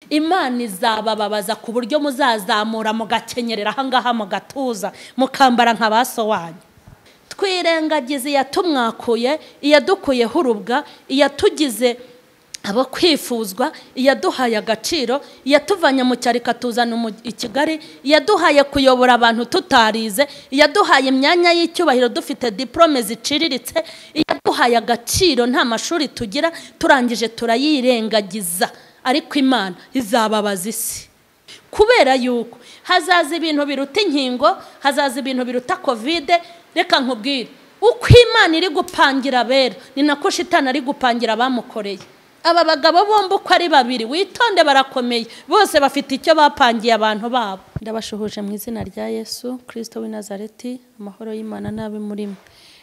Imana izabababaza ku buryo muzazamura mugakenyerera ahangaha mugatuza mukambara nka baso wanyu. Twirengagize iyatumwakuye, iyadukuyeho urubwa, iyatugize abo kwifuzwa, iyaduhaye agaciro, iyatuvanye mu cyaro ikatuzana i Kigali, iyaduhaye kuyobora abantu tutarize, iyaduhaye imyanya y'icyubahiro dufite diplome ziciriritse, iyaduhaye agaciro nta mashuri tugira, turangije turayirengagiza. Ariko Imana izababaza isi, kubera yuko hazaza ibintu biruta inkingo, hazaza ibintu biruta Covid. Reka nkubwire, uko Imana iri gupangira abera ni nako shitani ari gupangira abamukoreye. Aba bagabo bombi uko ari babiri, witonde, barakomeye, bose bafite icyo bapangiye abantu babo. Ndabashuhuje mu izina rya Yesu Kristo w'i Nazareti, amahoro y'Imana n'abe muri mwe.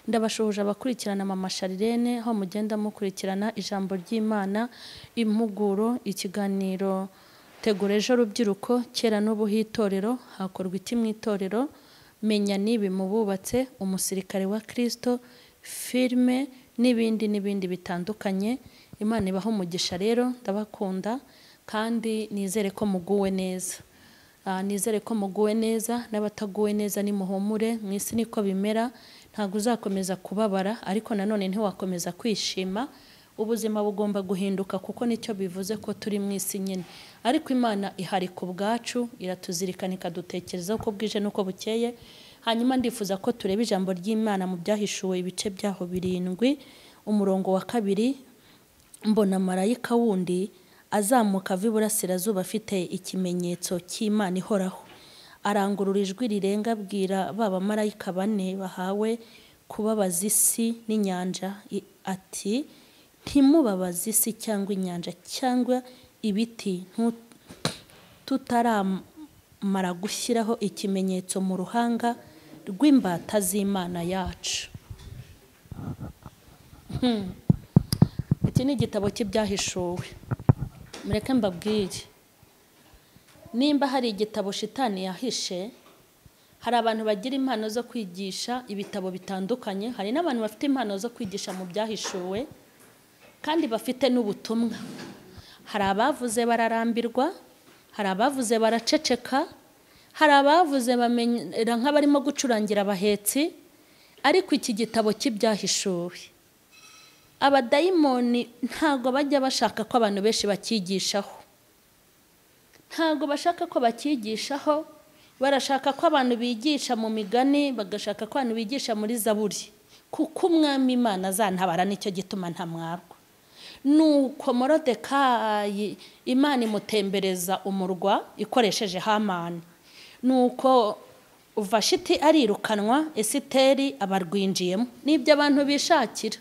Ndabashuhuje abakurikirana Mama Charlene, aho mugenda mukurikirana ijambo ry'Imana, impuguro, ikiganiro Tegura Ejo Rubyiruko, kera n'ubu hitorero, hakorwa iki mu itorero, menya nibi mububatse, umusirikare wa Kristo, filme n'ibindi n'ibindi bitandukanye. Imana ibahe umugisha rero, ndabakunda kandi nizere ko muguwe neza. Nizere ko muguwe neza, n'abataguwe neza nimuhumure, mu isi niko bimera, ntabwo uzakomeza kubabara, ariko nanone ntiwakomeza kwishima. Ubuzima bugomba guhinduka kuko nicyo bivuze ko turi mu isi nyine. Ariko Imana ihari ku bwacu, iratuzirikana ikadutekereza uko bwije n'uko bukeye. Hanyuma ndifuza ko tureba ijambo ry'Imana mu byahishuwe ibice byaho 7, umurongo wa 2. Mbona marayika wundi azamuka ava iburasirazuba afite ikimenyetso cy'Imana ihoraho, arangurura ijwi rirenga abwira ba bamarayika bane bahawe kubabaza isi n'inyanja ati: ntimubabaze isi cyangwa inyanja cyangwa ibiti tutaramara gushyiraho ikimenyetso mu ruhanga rw'imbata z'Imana yacu. Iki ni igitabo cy'ibyahishuwe. Mureke mbabwire, nimba hari igitabo shitani yahishe, hari abantu bagira impano zo kwigisha ibitabo bitandukanye, hari n'abantu bafite impano zo kwigisha mu byahishuwe kandi bafite n'ubutumwa. Hari abavuze bararambirwa, hari abavuze baraceceka, hari abavuze bamera nk'abarimo gucurangira abahetsi. Ariko iki gitabo cy'ibyahishuwe, abadayimoni ntago bajya bashaka ko abantu benshi bakigishaho, ntago bashaka ko bakigishaho, barashaka ko abantu bigisha mu migani, bagashaka ko abantu bigisha muri zaburi, kuko umwami Imana azantabara, nicyo gituma ntamwarwa. Nuko Morodekayi Imana imutembereza umurwa ikoresheje Hamani, nuko Vashiti arirukanwa, Esiteri abarwinjiyemo. Nibyo abantu bishakira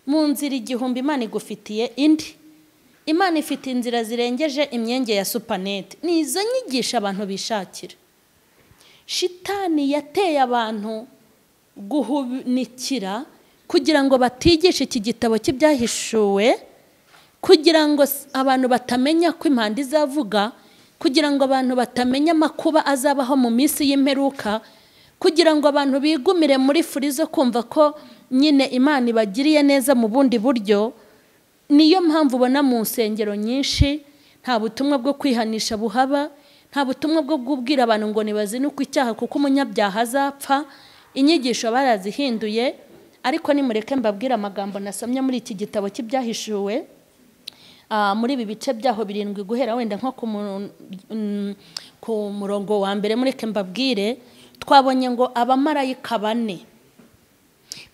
mu nzira igihumbi, Imana igufitiye indi. Imana ifite inzira zirengeje imyenge ya supanete. Ni izo nyigisha abantu bishakira. Shitani yateye abantu guhunikira kugira ngo batigishe iki gitabo cy'ibyahishuwe, kugira ngo abantu batamenya ko impanda izavuga, kugira ngo abantu batamenya amakuba azabaho mu minsi y'imperuka, kugira ngo abantu bigumire muri furi zo kumva ko nyine Imana ibagiriye neza mu bundi buryo. Niyo mpamvu ubona mu nsengero nyinshi nta butumwa bwo kwihanisha buhaba, nta butumwa bwo kubwira abantu ngo nibazinuke icyaha kuko umunyabyaha azapfa. Inyigisho barazihinduye. Ariko nimureke mbabwire amagambo nasomye muri iki gitabo cy'ibyahishuwe, muri ibi bice byaho 7 guhera wenda nko ku murongo wa 1. Mureke mbabwire, twabonye ngo abamarayika bane,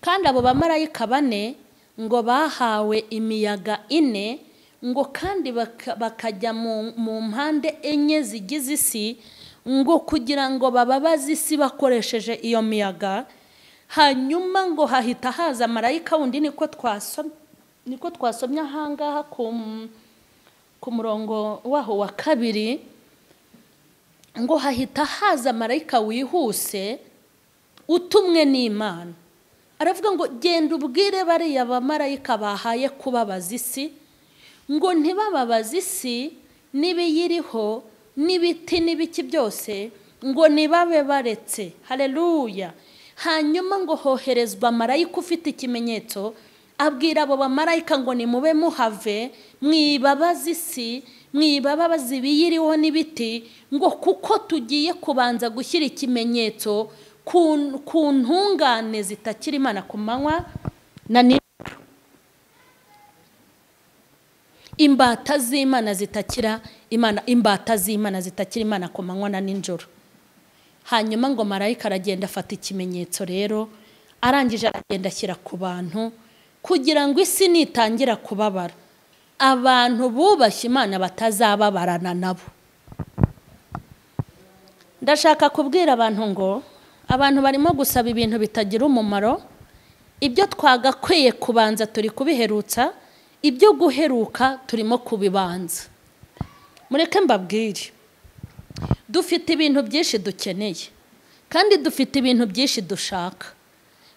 kandi abo bamarayika bane ngo bahawe imiyaga 4, ngo kandi bakajya mu mpande 4 zigize isi, ngo kugira ngo bababaze isi bakoresheje iyo miyaga. Hanyuma ngo hahita haza marayika wundi, niko twasomye ahangaha ku murongo waho wa 2, ngo hahita haza marayika wihuse utumwe n'Imana, aravuga ngo genda ubwire bariya bamarayika bahaye kubabaza isi, ngo ntibababaze isi n'ibiyiriho n'ibiti n'ibiki byose, ngo nibabe baretse. Haleluya. Hanyuma ngo hoherezwa marayika ufite ikimenyetso, abwira abo bamarayika ngo nimube muhave mwibabaze isi, Mwibabaza ibiyiriho n'ibiti, ngo kuko tugiye kubanza gushyira ikimenyetso ku ntungane zitakira Imana ku manywa na nijoro. Imbata z'Imana zitakira Imana, imbata z'Imana zitakira Imana ku manywa na nijoro. Hanyuma ngo marayika aragenda afata ikimenyetso rero, arangije aragenda ashyira ku bantu kugira ngo isi nitangira kubabara, abantu bubashye Imana batazababarana nabo. Ndashaka kubwira abantu ngo abantu barimo gusaba ibintu bitagira umumaro, ibyo twagakwiye kubanza turi kubiherutsa, ibyo guheruka turimo kubibanza. Mureke mbabwire, dufite ibintu byinshi dukeneye, kandi dufite ibintu byinshi dushaka,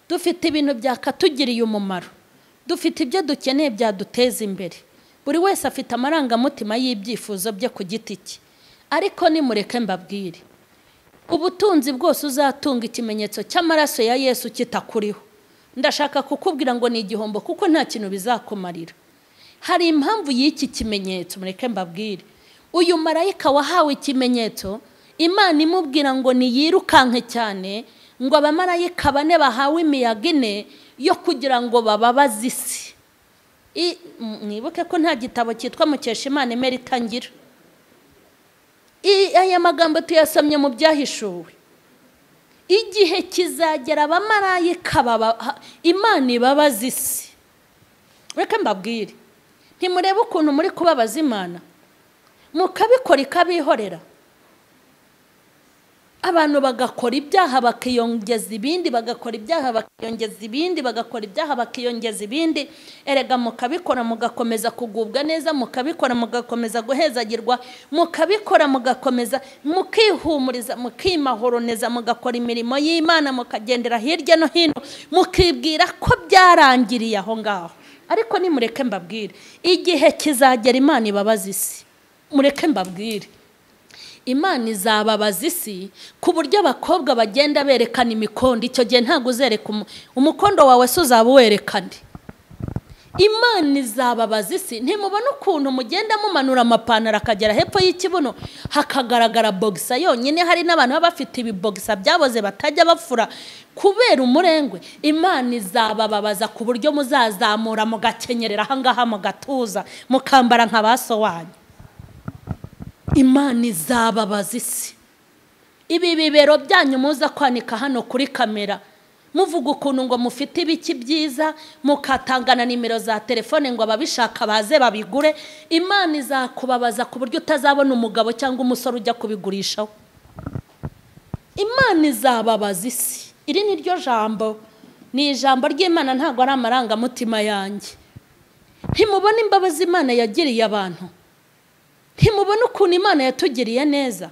dufite ibintu byakatugiriye umumaro, dufite ibyo dukeneye byaduteza imbere. Buri wese afite amarangamutima y'ibyifuzo bye ku giti cye. Ariko nimureke mbabwire, ubutunzi bwose uzatunga ikimenyetso cy'amaraso ya Yesu kitakuriho, ndashaka kukubwira ngo ni igihombo, kuko nta kintu bizakumarira. Hari impamvu y'iki kimenyetso. Mureke mbabwire, uyu marayika wahawe ikimenyetso, Imana imubwira ngo niyirukanke cyane, ngo abamarayika bane bahawe imiyaga ine yo kugira ngo bababaze isi. Mwibuke ko nta gitabo cyitwa Mukeshimana Emerita ngira. Aya magambo tuyasomye mu byahishuwe. Igihe kizagera abamarayika Imana ibabaza isi. Reka mbabwire, ntimurebe ukuntu muri kubabaza Imana, mukabikora ikabihorera. Abantu bagakora ibyaha bakiyongeza ibindi, bagakora ibyaha bakiyongeza ibindi, bagakora ibyaha bakiyongeza ibindi. Erega mukabikora mugakomeza kugubwa neza, mukabikora mugakomeza guhezagirwa, mukabikora mugakomeza mukihumuriza, mukimahoroneza, mugakora imirimo y'Imana, mukagendera hirya no hino, mukibwira ko byarangiriye aho ngaho. Ariko nimureke mbabwire, igihe kizagera Imana ibabaza isi. Mureke mbabwire, Imana izababaza isi ku buryo abakobwa bagenda berekana imikondo. Icyo gihe ntabwo uzereka umukondo wawe, se uzaba uwerekane. Imana izababaza isi. Ntimubona ukuntu mugenda mumanura amapantaro akagera hepfo y'ikibuno, hakagaragara bogisa yonyine. Hari n'abantu baba bafite ibibogisa byaboze batajya bafura kubera umurengwe. Imana izabababaza ku buryo muzazamura mugakenyerera ahangaha mu gatuza, mukambara nka ba so wanyu. Imana izababaza isi. Ibi bibero byanyu muza kwanika hano kuri kamera, muvuga ukuntu ngo mufite ibiki byiza, mukatangana nimero za telefone ngo ababishaka baze babigure. Imana izakubabaza ku buryo utazabona umugabo cyangwa umusore ujya kubigurishaho. Imana izababaza isi. Iri ni ryo jambo, ni ijambo ry'Imana, ntabwo ari amarangamutima yanjye. Ntimubona imbabazi Imana yagiriye abantu? Ntimubona ukuntu Imana yatugiriye neza?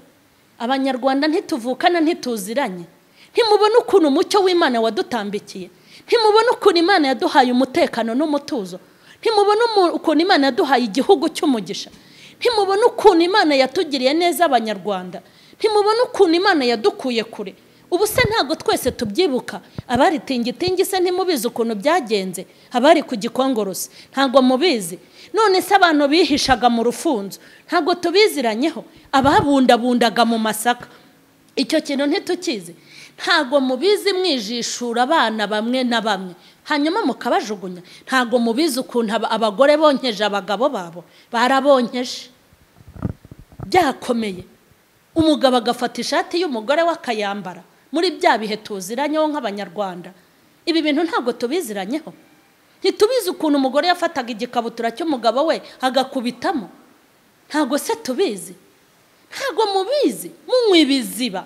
Abanyarwanda ntituvukana, ntituziranye. Ntimubona ukuntu umucyo w'Imana wadutambikiye? Ntimubona ukuntu Imana yaduhaye umutekano n'umutuzo? Ntimubona ukuntu Imana yaduhaye igihugu cy'umugisha? Ntimubona ukuntu Imana yatugiriye neza Abanyarwanda? Ntimubona ukuntu Imana yadukuye kure? Ubu se ntabwo twese tubyibuka? Abari tingitingi se ntimubizi ukuntu byagenze? Abari ku Gikongorosi ntabwo mubizi? None se abantu bihishaga mu rufunzo ntabwo tubiziranyeho? Ababundabundaga mu masaka, icyo kintu ntitukizi? Ntabwo mubizi mwijishura abana bamwe na bamwe hanyuma mukabajugunya? Ntabwo mubizi ukuntu abagore bonkeje abagabo babo? Barabonkeje byakomeye. Umugabo agafata ishati y'umugore we akayambara. Muri bya bihe tuziranyeho nk'Abanyarwanda, ibi bintu ntabwo tubiziranyeho. Ntitubizi ukuntu umugore yafataga igikabutura cy'umugabo we agakubitamo? Ntabwo se tubizi? Ntabwo mubizi? Munywa ibiziba,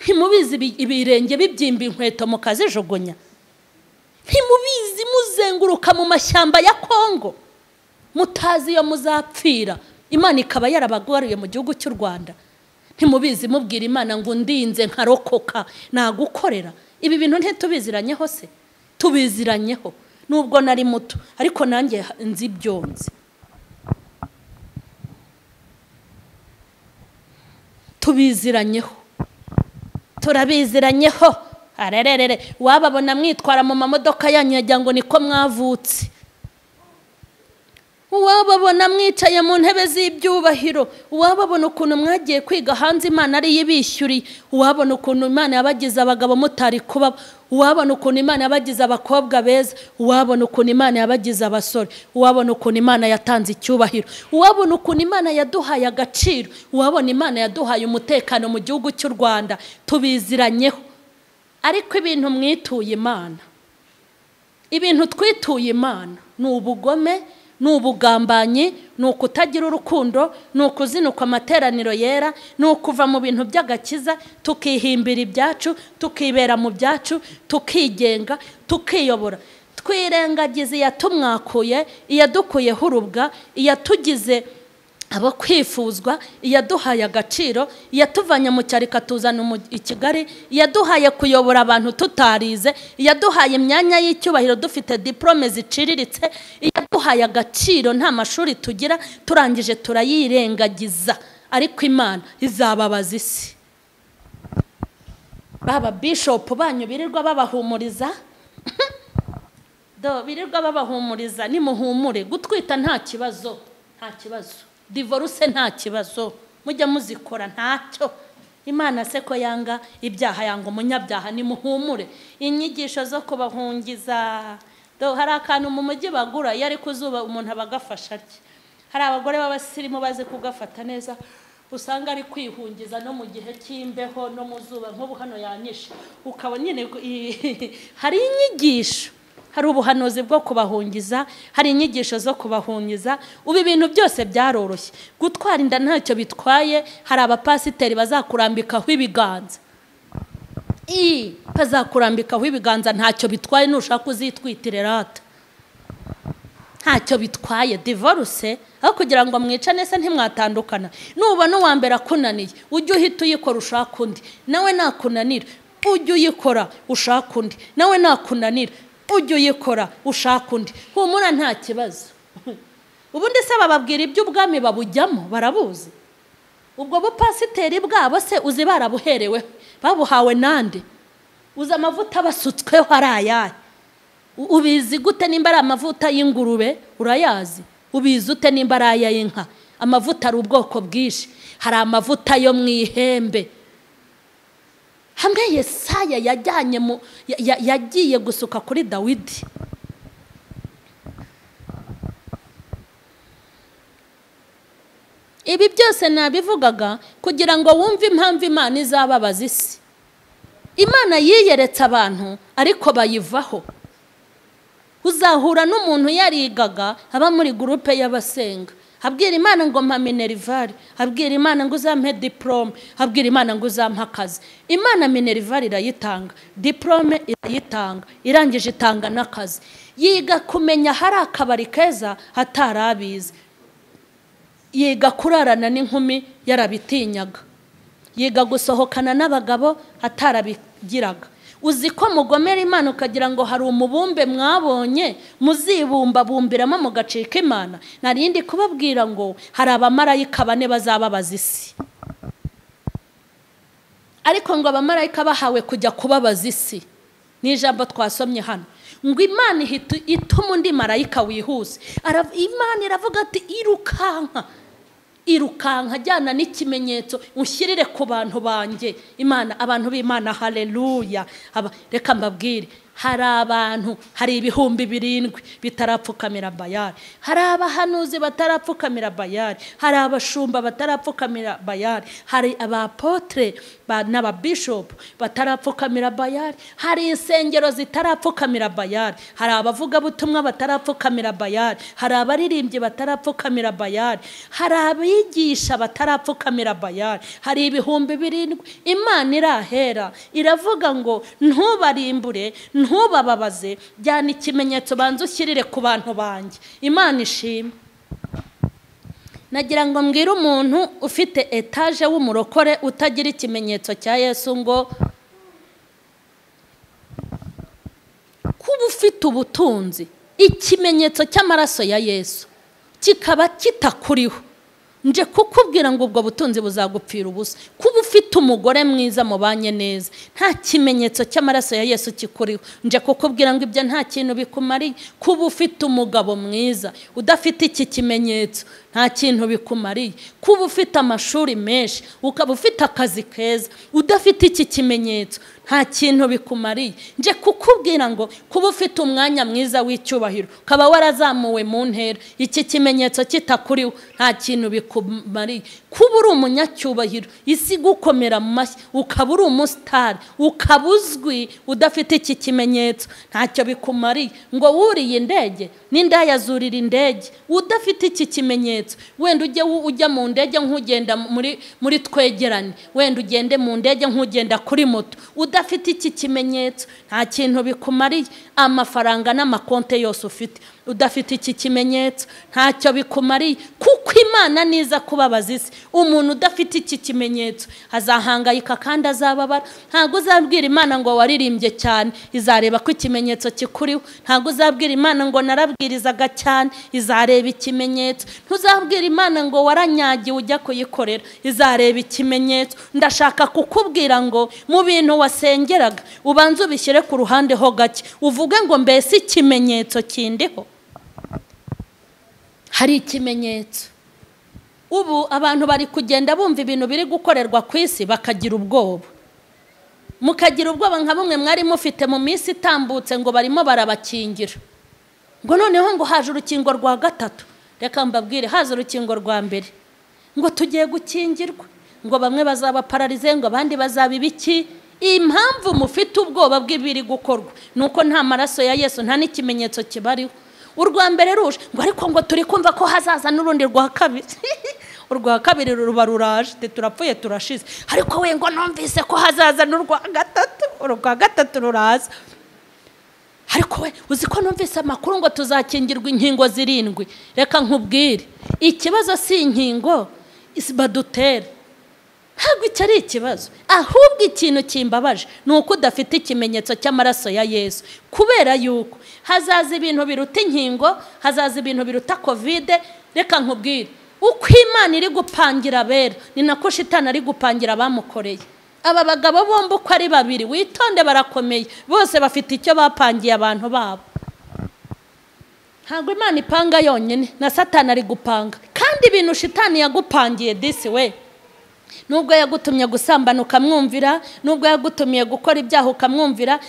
ntimubizi ibirenge bibyimba inkweto mukazijugunya? Ntimubizi muzenguruka mu mashyamba ya Kongo mutazi iyo muzapfira, Imana ikaba yarabagwariye mu gihugu cy'u Rwanda? Ntimubizi mubwira Imana ngo ndinze nkarokoka nagukorera? Ibi bintu ntitubiziranyeho se? Tubiziranyeho. Nubwo nari muto, ariko nanjye nzi ibyo nzi. Tubiziranyeho, turabiziranyeho. Arererere, wababona mwitwara mu mamodoka yanyu yagira ngo niko mwavutse. Uwababona mwicaye mu ntebe z'ibyubahiro, uwababona ukuntu mwagiye kwiga hanze Imana ari yibishyuriye, uwabona ukuntu Imana yabagize abagabo mutari kuba, uwabona ukuntu Imana yabagize abakobwa beza, uwabona ukuntu Imana yabagize abasore, uwabona ukuntu Imana yatanze icyubahiro, uwabona ukuntu Imana yaduhaye agaciro, uwabona Imana yaduhaye umutekano mu gihugu cy'u Rwanda, tubiziranyeho. Ariko ibintu mwituye Imana, ibintu twituye Imana ni ubugome, ni ubugambanyi, ni ukutagira urukundo, ni ukuzinukwa amateraniro yera, ni ukuva mu bintu by'agakiza tukihimbira ibyacu, tukibera mu byacu, tukigenga, tukiyobora. Twirengagiza iyatumwakuye, iyadukuyeho urubwa, iyatugize abo kwifuzwa, iyaduhaye agaciro, iyatuvanye mu cyaro ikatuzana i Kigali, iyaduhaye kuyobora abantu tutarize, iyaduhaye imyanya y'icyubahiro dufite diplome ziciriritse, iyaduhaye agaciro nta mashuri tugira, turangije turayirengagiza. Ariko Imana izababaza isi. Baba bishop banyu birirwa babahumuriza, do birirwa babahumuriza, nimuhumure. Gutwita nta kibazo, nta kibazo. Divorce nta kibazo, mujya muzikora ntacyo. Imana se ko yanga ibyaha, yanga umunyabyaha, nimuhumure. Inyigisho zo kubahungiza, do hari akantu mu mujyi bagura iyo ari kuzuba umuntu abagafasha atya. Hari abagore b'abasirimu bazi kugafata neza, usanga ari kwihungiza no mu gihe cy'imbeho no mu zuba, nk'ubu hano yanyishe ukaba nyine. Hari inyigisho, hari ubuhanuzi bwo kubahungiza, hari inyigisho zo kubahungiza. Ubu ibintu byose byaroroshye. Gutwara inda ntacyo bitwaye, hari abapasiteri bazakurambikaho ibiganza. Bazakurambikaho ibiganza ntacyo bitwaye, nushaka uzitwitire rata. Ntacyo bitwaye. Divorce aho kugira ngo mwicane se ntimwatandukana. Nubona uwa mbere akunaniye, ujye uhita uyikora ushaka undi. Nawe nakunanira, ujye uyikora ushaka undi. Nawe nakunanira, ujye uyikora ushaka undi. Humura nta kibazo. Ubundi se bababwira iby'ubwami babujyamo, barabuzi. Ubwo bupasiteri bwabo se uzi barabuherewe, babuhawe nande? Uzi amavuta basutsweho ari ayahe? Ubizi gute nimba ari amavuta y'ingurube? Urayazi? Ubizi ute nimba ari ay'inka? Amavuta ari ubwoko bwinshi. Hari amavuta yo mu ihembe. Hamwe Yesaya yajyanye mu yagiye gusuka kuri Dawidi. Ibi byose nabivugaga kugira ngo wumve impamvu Imana izababaza isi. Imana yiyeretse abantu ariko bayivaho. Uzahura n'umuntu yarigaga aba muri groupe y'abasenga, abwira Imana ngo mpa minerval, abwira Imana ngo uzampe diplome, abwira Imana ngo uzampe akazi. Imana minerval irayitanga, diplome irayitanga, irangije itanga n'akazi. Yiga kumenya hari akabari keza atarabizi. Yiga kurarana n'inkumi yarabitinyaga. Yiga gusohokana n'abagabo atarabigiraga. Uzi ko mugomera Imana ukagira ngo hari umubumbe mwabonye muzibumba bumbiramo mugacika Imana. Narindi kubabwira ngo hari abamarayika bane bazababaza isi. Ariko ngo abamarayika bahawe kujya kubabaza isi, ni ijambo twasomye hano. Ngo Imana ituma undi marayika wihuse. Imana iravuga ati irukanka, irukanka jyana n'ikimenyetso ushyirire ku bantu banjye. Imana, abantu b'Imana, haleluya. Reka mbabwire, hari abantu, hari 7,000 bitarapfukamira Bayali, hari abahanuzi batarapfukamira Bayali, hari abashumba batarapfukamira Bayali, hari abapotre n'ababishop batarapfukamira Bayali, hari insengero zitarapfukamira Bayali, hari abavugabutumwa batarapfukamira Bayali, hari abaririmbyi batarapfukamira Bayali, hari abigisha batarapfukamira Bayali, hari 7,000. Imana irahera iravuga ngo ntubarimbure, ntubababaze, jyana ikimenyetso banze ushyirire ku bantu banjye. Imana ishimwe. Nagira ngo mbwire umuntu ufite etaje w'umurokore utagira ikimenyetso cya Yesu ngo kuba ufite ubutunzi, ikimenyetso cy'amaraso ya Yesu kikaba kitakuriho, Nje kukubwira ngo ubwo butunzi buzagupfira ubusa. Kuba ufite umugore mwiza mubanye neza, nta kimenyetso cy'amaraso ya Yesu kikuriho, nje kukubwira ngo ibyo nta kintu bikumariye. Kuba ufite umugabo mwiza udafite iki kimenyetso, nta kintu bikumariye. Kuba ufite amashuri menshi, ukaba ufite akazi keza, udafite iki kimenyetso, nta kintu bikumariye. Nje kukubwira ngo kuba ufite umwanya mwiza w'icyubahiro, ukaba warazamuwe mu ntera, iki kimenyetso kitakuriho, nta kintu bikumariye. Kuba uri umunyacyubahiro, isi gukomera mu mashyi, ukaba uri umusitari, ukaba uzwi, udafite iki kimenyetso, ntacyo bikumariye. Ngo wuriye indege n'indaya zurira indege, udafite iki kimenyetso, wenda ujye ujya mu ndege nk'ugenda muri twegerane, wenda ugende mu ndege nk'ugenda kuri moto, udafite iki kimenyetso, nta kintu bikumariye. Amafaranga n'amakonte yose ufite, udafite iki kimenyetso, ntacyo bikumariye. Kuko Imana niza kubabaza isi, umuntu udafite iki kimenyetso azahangayika kandi azababara. Ntabwo uzabwira Imana ngo waririmbye cyane, izareba ko ikimenyetso kikuriho. Ntabwo uzabwira Imana ngo narabwirizaga cyane, izareba ikimenyetso. Ntuzabwira Imana ngo waranyagiwe ujya kuyikorera, izareba ikimenyetso. Ndashaka kukubwira ngo mu bintu wasengeraga ubanze ubishyire ku ruhande ho gake, uvuge ngo mbese ikimenyetso kindiho. Hari ikimenyetso. Ubu abantu bari kugenda bumva ibintu biri gukorerwa ku isi bakagira ubwoba. Mukagira ubwoba nka bumwe mwari mufite mu minsi itambutse ngo barimo barabakingira, ngo noneho ngo haje urukingo rwa gatatu. Reka mbabwire, haje urukingo rwa mbere ngo tugiye gukingirwa, ngo bamwe bazaba pararize, ngo abandi bazaba ibiki. Impamvu mufite ubwoba bw'ibiri gukorwa nuko nta maraso ya Yesu, nta n'ikimenyetso kibariho. Urwa mbere ruje ngo ariko ngo turi kumva ko hazaza n'urundi rwa kabiri. Urwa kabiri ruba ruraje, turapfuye turashize. Ariko we ngo numvise ko hazaza n'urwa gatatu, urwa gatatu ruraza. Ariko we uzi ko numvise amakuru ngo tuzakingirwa inkingo 7. Reka nkubwire, ikibazo si inkingo badutera, ntabwo icyo ari ikibazo. Ahubwo ikintu kimbabaje ni uko udafite ikimenyetso cy'amaraso ya Yesu. Kubera yuko hazaza ibintu biruta inkingo, hazaza ibintu biruta Covid. Reka nkubwire, uko Imana iri gupangira abera ni nako shitani ari gupangira abamukoreye. Aba bagabo bombi uko ari babiri, witonde, barakomeye, bose bafite icyo bapangiye abantu babo. Ntabwo Imana ipanga yonyine, na Satani ari gupanga. Kandi ibintu shitani yagupangiye disi we, nubwo yagutumye gusambana ukamwumvira, nubwo yagutumiye gukora ibyaha ukamwumvira,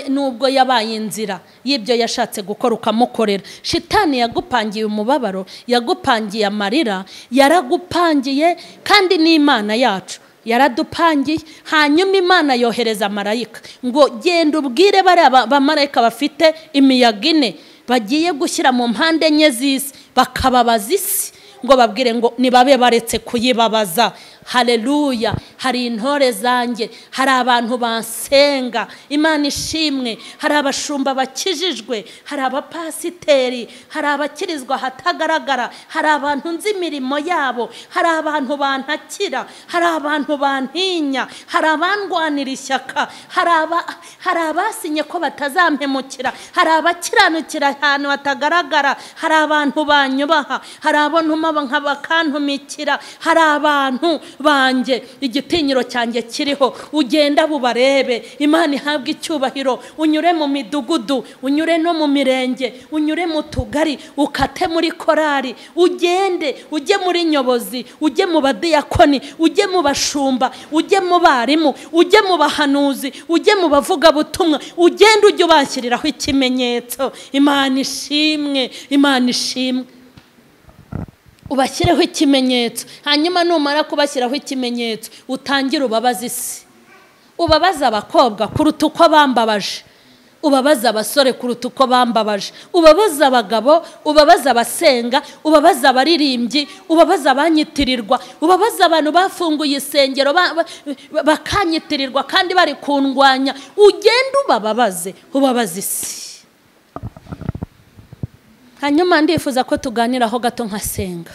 nubwo yabaye inzira y'ibyo yashatse gukora ukamukorera, shitani yagupangiye umubabaro, yagupangiye amarira, yaragupangiye. Kandi n'Imana yacu yaradupangiye. Hanyuma Imana yohereza marayika ngo genda ubwire bariya bamarayika bafite imiyaga 4 bagiye gushyira mu mpande enye z'isi bakababaza isi, ngo babwire ngo nibabe baretse kuyibabaza. Haleluya. Hari intore zanjye, hari abantu bansenga, Imana ishimwe, hari abashumba bakijijwe, hari abapasiteri, hari abakirizwa hatagaragara, hari abantu nzi imirimo yabo, hari abantu bantakira, hari abantu bantinya, hari abandwanira ishyaka, hari abasinye ko batazampemukira, hari abakiranukira ahantu hatagaragara, hari abantu banyubaha, hari abo ntuma bakantumikira, hari abantu banjye igitinyiro cyanjye kiriho. Ugenda bubarebe, Imana ihabwe icyubahiro. Unyure mu midugudu, unyure no mu mirenge, unyure mu tugari, ukate muri korari, ugende ujye muri nyobozi, ujye mu badiyakoni, ujye mu bashumba, ujye mu barimu, ujye mu bahanuzi, ujye mu bavugabutumwa, ugende ujye ubashyiriraho ikimenyetso. Imana ishimwe, Imana ishimwe. Ubashyireho ikimenyetso. Hanyuma numara kubashyiraho ikimenyetso, utangire ubabaze isi. Ubabaze abakobwa kuruta uko bambabaje, ubabaze abasore kuruta uko bambabaje, ubabaze abagabo, ubabaze abasenga, ubabaze abaririmbyi, ubabaze abanyitirirwa, ubabaze abantu bafunguye isengero bakanyitirirwa kandi bari kundwanya. Ugende ubababaze, ubabaze isi. Hanyuma ndifuza ko tuganiraho gato nkasenga.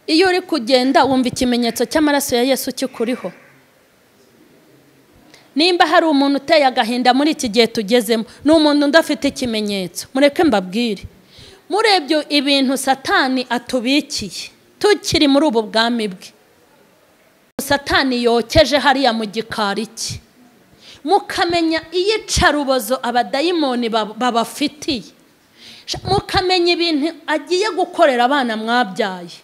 Iyo uri kugenda wumva ikimenyetso cy'amaraso ya Yesu kikuriho. Nimba hari umuntu uteye agahinda muri iki gihe tugezemo, ni umuntu udafite ikimenyetso. Mureke mbabwire, Murebye ibintu Satani atubikiye tukiri muri ubu bwami bwe, Satani yokeje hariya mu gikari cye, mukamenya iyicarubozo abadayimoni babafitiye, mukamenya ibintu agiye gukorera abana mwabyaye,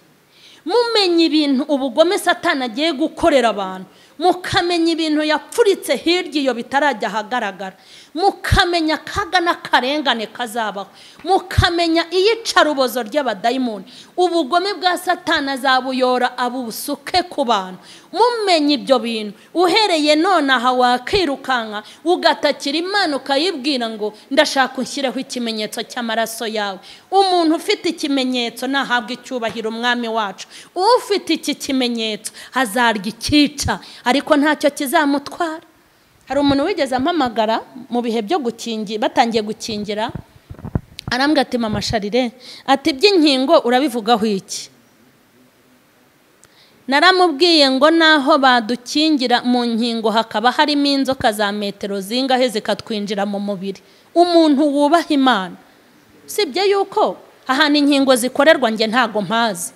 mumenye ibintu ubugome Satani agiye gukorera abantu, mukamenya ibintu yapfuritse hirya iyo bitarajya ahagaragara, mukamenya akaga n'akarengane kazabaho, mukamenya iyicarubozo ry'abadayimoni, ubugome bwa Satani azabuyora abusuke ku bantu. Mumenye ibyo bintu uhereye none aha wakirukanka ugatakira Imana ukayibwira ngo ndashaka unshyireho ikimenyetso cy'amaraso yawe. Umuntu ufite ikimenyetso nahabwa icyubahiro umwami wacu. Ufite iki kimenyetso azarya ikica ariko ntacyo kizamutwara. Hari umuntu wigeze ampamagara mu bihe byo gukingira, batangiye gukingira, arambwira ati mama Sharire, ati iby'inkingo urabivugaho iki? Naramubwiye ngo naho badukingira mu nkingo hakaba harimo inzoka za metero zingahe zikatwinjira mu mubiri, umuntu wubaha Imana, sibye yuko ahantu inkingo zikorerwa nge ntago mpazi,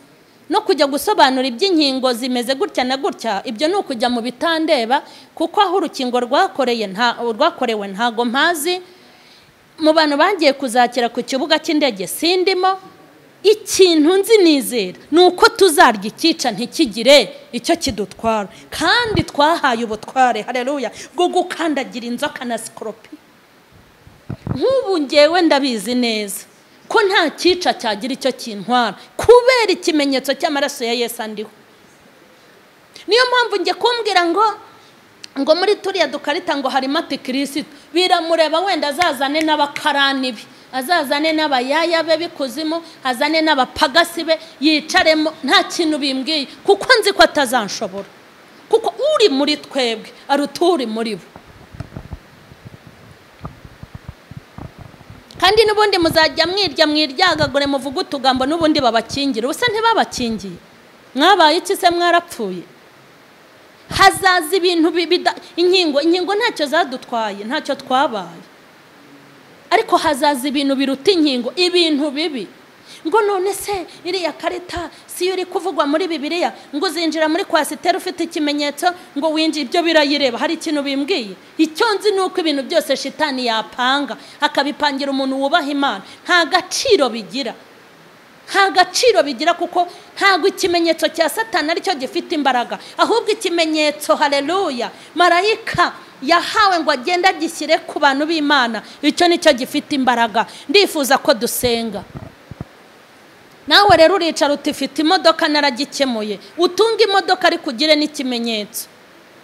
no kujya gusobanura iby'inkingo zimeze gutya na gutya, ibyo ni ukujya mu bitandeba, kuko aho urukingo rwakoreye rwakorewe ntago mpazi. Mu bantu bagiye kuzakira ku kibuga cy'indege sindimo. Ikintu nzi nizera nuko tuzarya ikica ntikigire icyo kidutwara, kandi twahaye ubutware, haleluya, bwo gukandagira inzoka na sikoropi. Nk'ubu ngewe ndabizi neza ko nta cyica cyagira icyo kintwara kubera ikimenyetso cy'amaraso ya Yesu andiho. Niyo mpamvu nge kumbwira ngo muri turiya dukarita ngo harimo antikristo, biramureba wenda azazane n'abakarani be, azazane n'abayaya be bikuzimu, azane n'abapagasi be, yicaremo, nta kintu bimbwiye, kuko nzi ko atazanshobora, kuko uri muri twebwe aruta uri muri bo. Kandi n'ubundi muzajya mwirya mwiryagagure muvuga utugambo, n'ubundi babakingira. Ubuse ntibabakingiye, mwabaye iki se? Mwarapfuye. Hazaza ibintu inkingo ntacyo zadutwaye, ntacyo twabaye, ariko hazaza ibintu biruta inkingo, ibintu bibi. Ngo none se iriya karita si yo iri kuvugwa muri Bibiliya, ngo uzinjira muri kwasiteri ufite ikimenyetso ngo winjire, ibyo birayireba. Hari ikintu bimbwiye? Icyo nzi ni uko ibintu byose shitani yapanga akabipangira umuntu wubaha Imana, nta gaciro bigira, nta gaciro bigira, kuko ntabwo ikimenyetso cya Satani aricyo gifite imbaraga, ahubwo ikimenyetso, haleluya, marayika yahawe ngo agende agishyire ku bantu b'Imana, icyo nicyo gifite imbaraga. Ndifuza ko dusenga. Nawe rero uricara uti ufite imodoka naragikemuye, utunga imodoka ariko ugire n'ikimenyetso,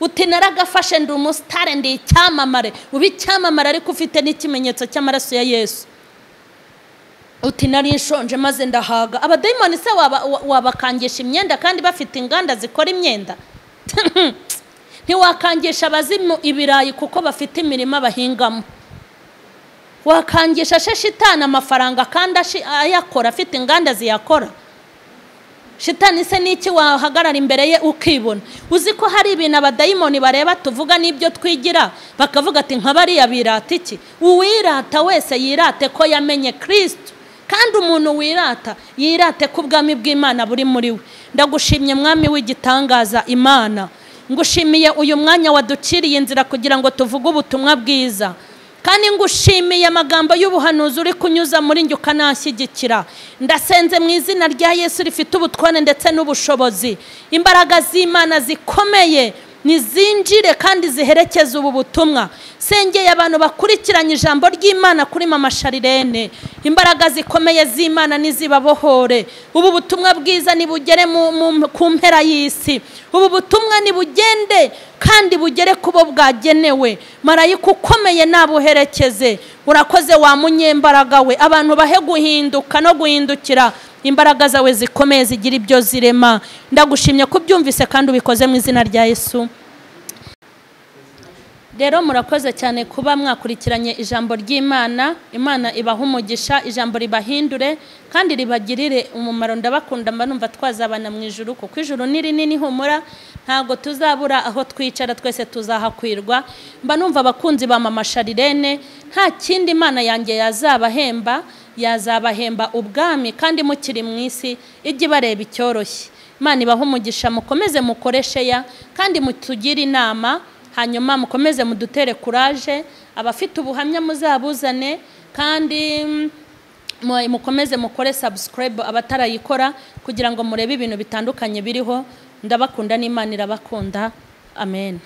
uti naragafashe ndi umusitare ndi icyamamare, uba icyamamare ariko ufite n'ikimenyetso cy'amaraso ya Yesu. Uti nari nshonje maze ndahaga. Abadayimoni se wabakangisha imyenda kandi bafite inganda zikora imyenda? Ntiwakangisha abazimu ibirayi kuko bafite imirima bahingamo. Wakangisha shitani amafaranga kandi ayakora afite inganda ziyakora. Shitani se niki wahagarara imbere ye ukibona? Uzi ko hari ibintu abadayimoni bareba tuvuga n'ibyo twigira bakavuga ati nka bariya birata iki? Uwirata wese yirate ko yamenye Kristo, kandi umuntu wirata yirate ko ubwami bw'Imana buri muri we. Ndagushimye mwami w'igitangaza Imana, ngushimiye uyu mwanya waduciriye inzira kugira ngo tuvuge ubutumwa bwiza, kandi ngushimiye amagambo y'ubuhanuzi uri kunyuza muri njye ukananshyigikira. Ndasenze mu izina rya Yesu rifite ubutware ndetse n'ubushobozi, imbaraga z'Imana zikomeye nizinjire kandi ziherekeze ubu butumwa. Sengeye abantu bakurikiranye ijambo ry'Imana kuri mama Sharirene, imbaraga zikomeye z'Imana nizibabohore. Ubu butumwa bwiza nibugere ku mpera y'isi, ubu butumwa nibugende kandi bugere kubo bwagenewe. Marayika ukomeye nabuherekeze. Urakoze wa munyembaraga we, abantu bahe guhinduka no guhindukira, imbaraga zawe zikomeye zigira ibyo zirema. Ndagushimye kubyumvise kandi ubikoze mu izina rya Yesu. Rero murakoze cyane kuba mwakurikiranye ijambo ry'Imana. Imana ibaha umugisha, ijambo ribahindure kandi ribagirire umumaro. Ndabakunda, mba numva twazabana mu ijuru, kuko ijuru ni rinini, humura ntago tuzabura aho twicara, twese tuzahakwirwa. Mba numva abakunzi ba mama Sharirene, nta kindi Imana yanjye yazabahemba, Yazabahemba ubwami kandi mukiri mu isi, ijye ibareba icyoroshye. Imana ibahe umugisha, mukomeze mukoreshe ya kandi mutugire inama, hanyuma mukomeze mudutere courage. Abafite ubuhamya muzabuzane, kandi mukomeze mukore subscribe abatarayikora kugira ngo murebe ibintu bitandukanye biriho. Ndabakunda n'Imana irabakunda. Amen.